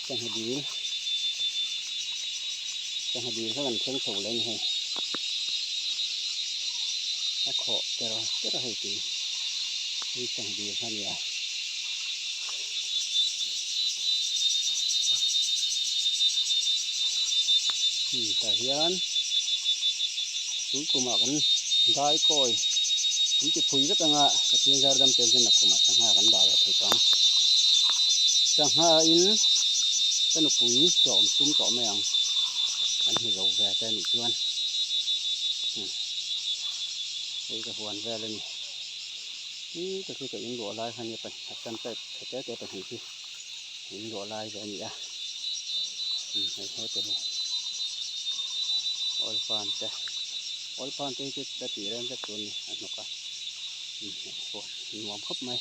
Sangha dil sangha dil kha kan thleng chho leh a ni hei a khawh ter ter a hei tui hei sangha dil kha a ni a. Tah hian tun kumah kan dai kawi an ti phui vek anga Pathian zar dam tel hian a kumah sangha kan dah ve thei tawh ang. Sangha in ka nupui tlawm tum tawh mai ang kan hmu zo ve te anih chuan hei ka huan vel a ni hi tak hi ka in luah lai kha nia a sam type tha te te pahnih hi in luah lai ve a ni a hei hete hi oil palm te oil palm te hi chu la tih rem vek tur a ni a hnawk a nuam khawp mai.